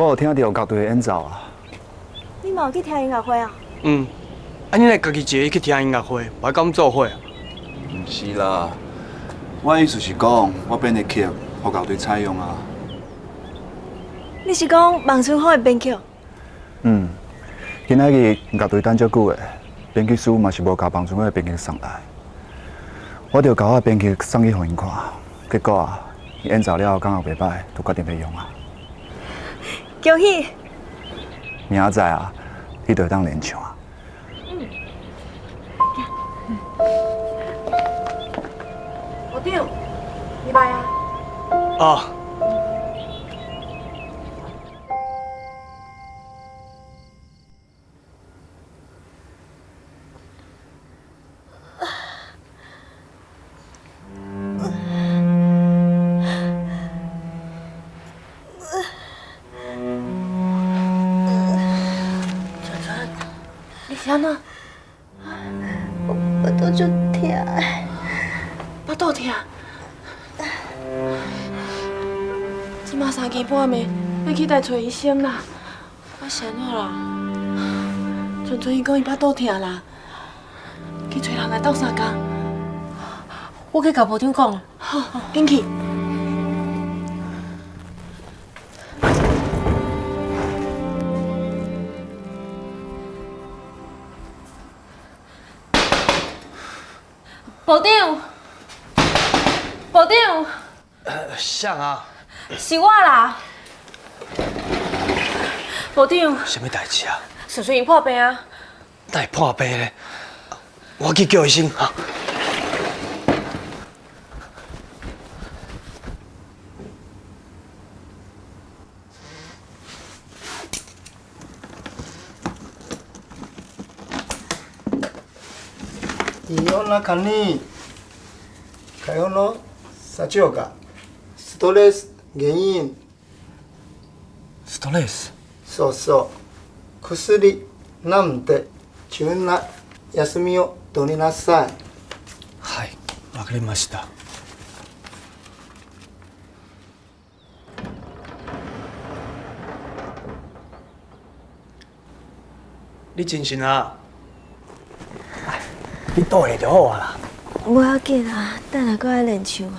我有聽著樂隊的演奏啊。你嘛有去聽音樂會啊？嗯，啊你來家己一個去聽音樂會，無愛佮阮做伙啊？毋是啦，我意思是講，我編的曲，予樂隊採用啊。你是講望春風的編曲？嗯，今仔日樂隊等足久的，編曲師嘛是無共望春風的編曲送來，我就共我的編曲送去予𪜶看，結果啊，𪜶演奏了後感覺袂䆀，就決定欲用啊。恭喜！明仔載啊，你就會當練唱啊。嗯。部長，你來啊。哦。春春，你是按怎？我腹肚足疼的。腹肚疼？這馬三更半暝，欲去佗揣醫生啦？啊是按怎啦？春春伊講伊腹肚疼啦，去揣人來鬥相共。我去共部長講。好，緊去。部長，部長。誰啊？是我啦。部長。啥物代誌啊？純純伊破病啊！哪會破病咧？我去叫醫生哈。胃の中に火曜の社長がストレス原因。ストレス？そうそう。薬飲んで自分な休みを取りなさい。はい、わかりました。你精神啊？你倒下就好啊啦。無要緊啦，等下閣愛練唱的。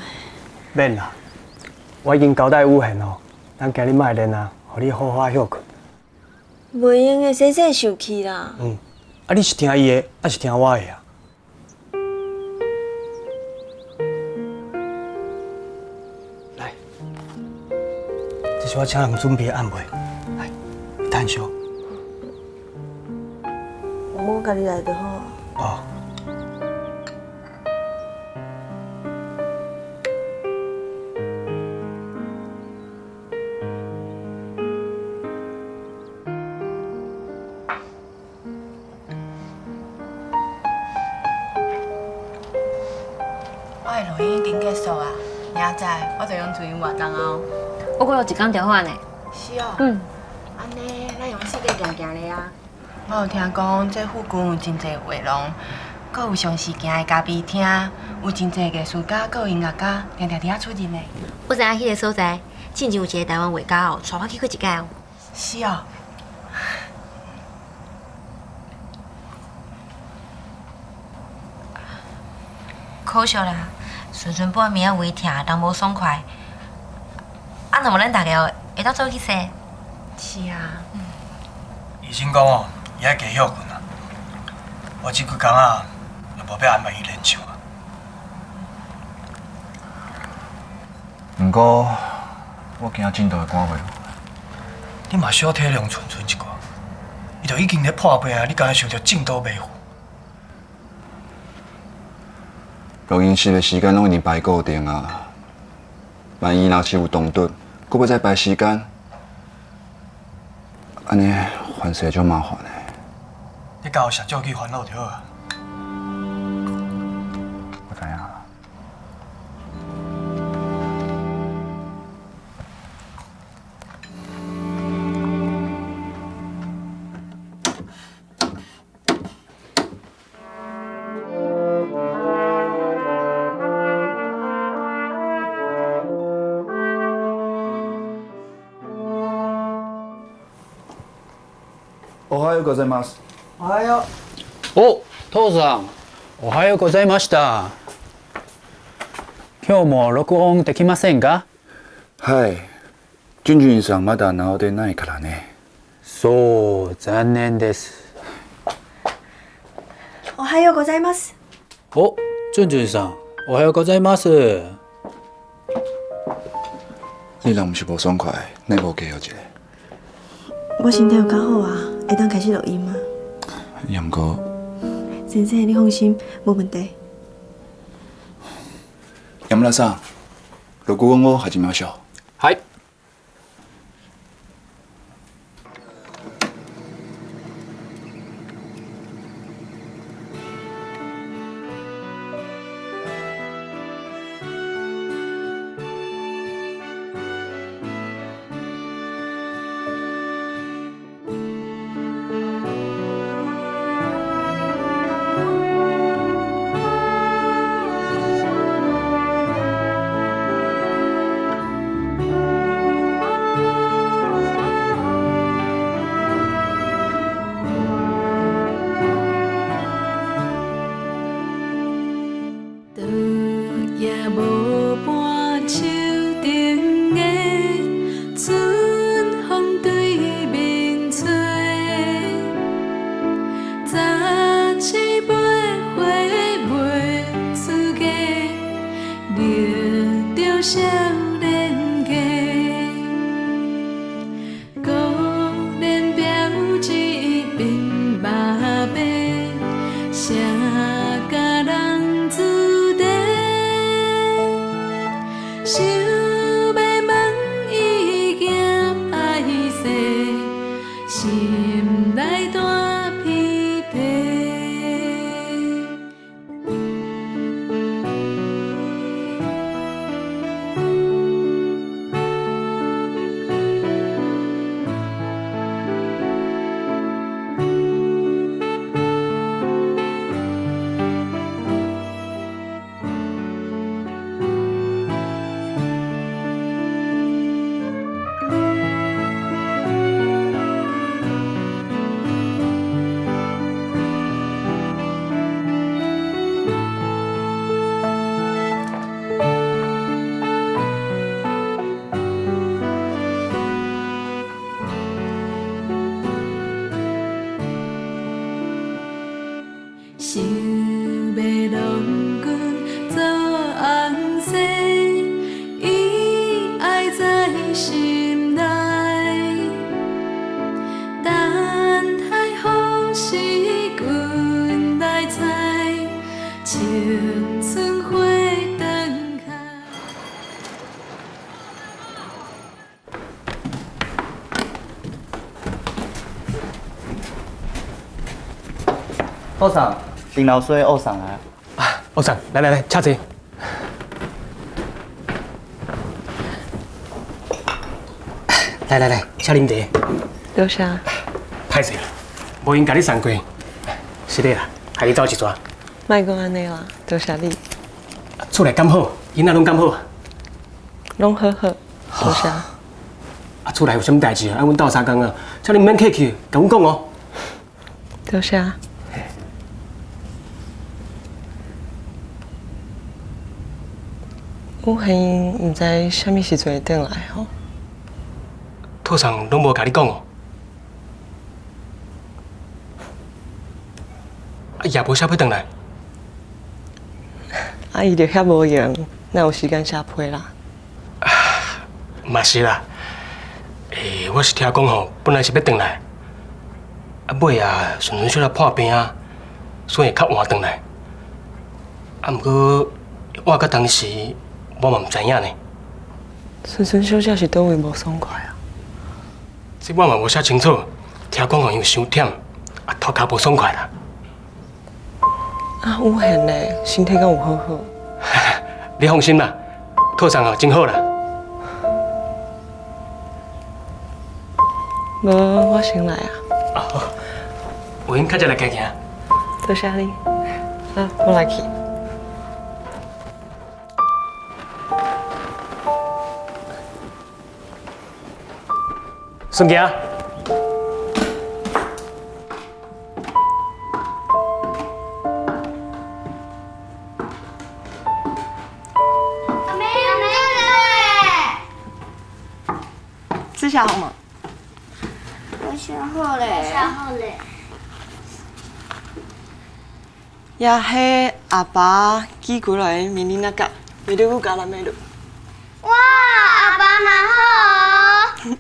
免啦，我已經交代宇賢哦，咱今日莫練啊，予你好好歇睏。袂用的，先生受氣啦。嗯，啊，你是聽伊的，抑是聽我的啊？來，這是我請人準備的按摩，來，你趁燒。我家己來就好啊。哦。我的錄音已經結束啊，明仔載我就用主營活動哦。我閣有一工就好呢。是哦。嗯。按呢，咱用四界行行咧啊。我有聽講，這附近有真濟畫廊，閣有上時行的咖啡廳，有真濟藝術家，閣有音樂家，定定佇遐出入呢。我知影彼个所在，進前有一个台灣畫家哦，帶我去過一擺哦。是哦。可惜啦，純純半暝仔胃疼，人無爽快。啊，若無咱大家會當做伙去踅。是啊。醫生講哦，伊愛加歇睏啊。我這幾工啊，也無欲安排伊練唱啊。毋過，我驚進度會趕袂。你嘛小體諒純純一寡，伊就已經咧破病啊，你敢會想著進度袂赴？錄音室的時間攏已經排固定啊，萬一若是有動突，閣欲再排時間，按呢凡事足麻煩的。你交予社長去煩惱就好啊。我知影啦。ようございます。おはよお、父さん、おはようございました。今日も録音できませんか？はい。ジュンジュンさんまだ治ってないからね。そう、残念です。おはようございます。お、ジュンジュンさん、おはようございます。你人毋是無爽快，哪無加休一下？我身體有較好啊，會當開始錄音嗎？也毋過，先生，你放心，無問題。山村さん、録音を始めましょう。はい。倒也無伴樹頂的春風對面吹，17、8歲袂出嫁，绿著少年家，孤年表一面肉白，谁共人子弟？想欲問伊驚歹勢，心內大疲疲。想欲郎君做翁婿，伊愛在心內。等待好時君來採，青春花長開。父さん、林老師を送來。奥さん，來來來，請坐。來來來，請啉茶。多謝。歹勢啦，無閒共你送過，失禮啦，害你走一逝。莫講按呢啦，多謝你。厝內敢好？囡仔攏敢好？攏好好，多謝。啊，厝內有啥物代誌啊？啊，阮鬥相共啊，請你毋免客氣，共阮講哦。多謝。有閒毋知啥物時陣會轉來吼？父さん攏無共你講哦。啊，也無寫批轉來。啊，伊就遐無閒，哪有時間寫批啦？嘛是啦，欸，我是聽講吼，本來是欲轉來，啊尾啊，順順小可破病啊，所以較晚轉來。啊，毋過晚到當時，我嘛毋知影呢。順順小姐是佗位無爽快啊？這我嘛無啥清楚，聽講吼因為傷忝，啊頭殼無爽快啦。啊，有閒咧，身體敢有好好？你放心啦，妥送哦，真好啦。無，我先來啊。啊好，有閒較早來行行。多謝你。啊，我來去。孫行。寫好嗎？我寫好咧。寫好咧。也係阿爸寄過來的ミニナカ，メルカラメル。哇，阿爸拿好！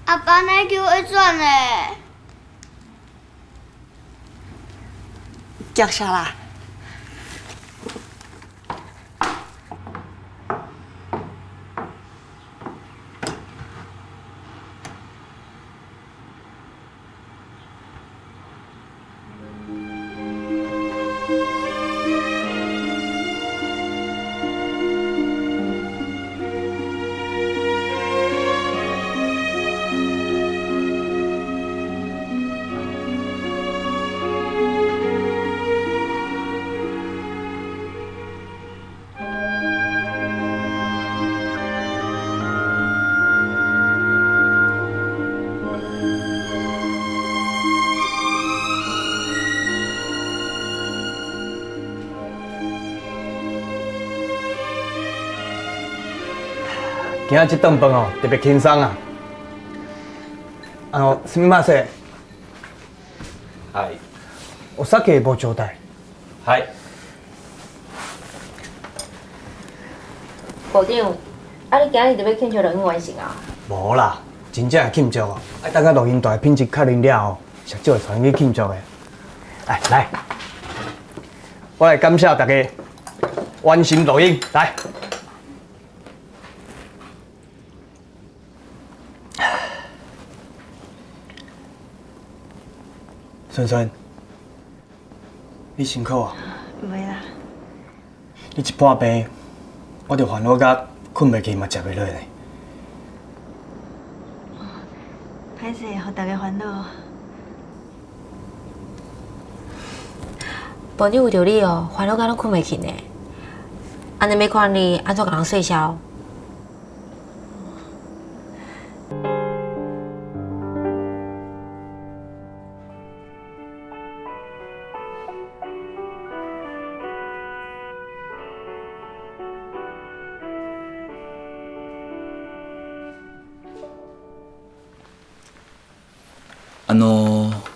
阿爸奶球會轉咧。感謝啦。今仔這頓飯哦，特別輕鬆啊！啊，すみません。はい。お酒無ちょうだい。はい。部長，啊你今日就欲慶祝錄音完成啊？無啦，真正的慶祝哦，愛等甲錄音帶品質確認了後，社長會帶阮去慶祝的。來來，我來感謝大家完成錄音，來。萱萱，你辛苦啊！袂啦。你一破病，我就煩惱甲睏袂去嘛，食袂落呢。歹勢，予大家煩惱。部長為著你哦，煩惱甲攏睏袂去呢。按呢欲看你按怎共人說銷？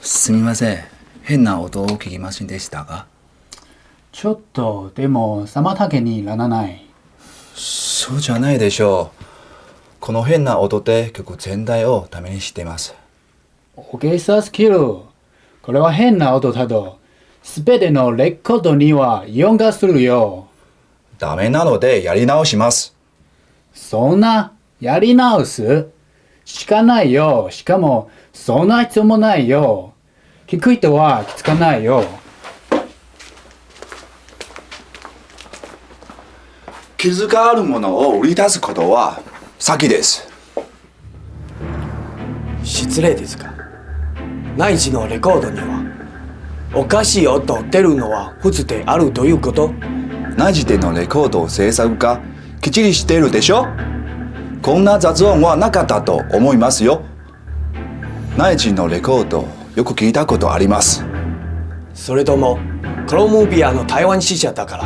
すみません。変な音を聞きませんでしたか？ちょっと、でも、妨げにならない。そうじゃないでしょう。この変な音で曲全体をダメにしています。オケサスキル。これは変な音だと、すべてのレコードには異音がするよ。ダメなのでやり直します。そんな、やり直すしかないよ。しかも、そんな必要もないよ。聞く人は気づかないよ。傷があるものを売り出すことは詐欺です。失礼ですが、内地のレコードにはおかしい音出るのは普通であるということ。内地でのレコード制作がきっちりしているでしょ。こんな雑音はなかったと思いますよ。内地のレコードよく聞いたことあります。それともコロムビアの台湾支社だから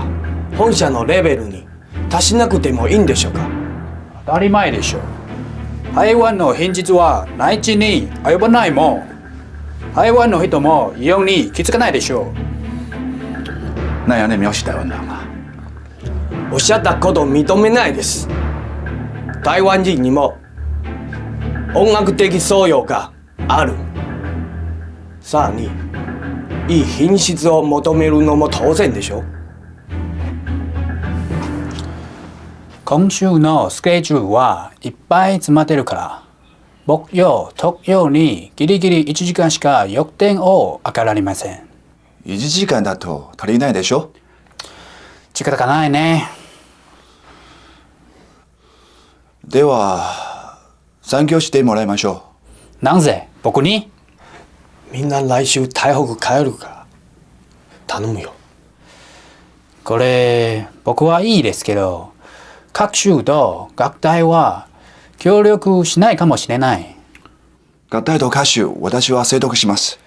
本社のレベルに達しなくてもいいんでしょうか。当たり前でしょ。台湾の品質は内地に及ばないもん。台湾の人も異音に気づかないでしょ。那樣你藐視台灣人啊？おっしゃったこと認めないです。台湾人にも音楽的素養がある。さらにいい品質を求めるのも当然でしょ。今週のスケジュールはいっぱい詰まってるから、木曜、特曜にギリギリ1時間しか予定を開けられません。 1時間だと足りないでしょ。仕方がないね。では残業してもらいましょう。なぜ僕に？みんな来週台北帰るから頼むよ。これ僕はいいですけど、各州と学大は協力しないかもしれない。合体と歌手、私は説得します。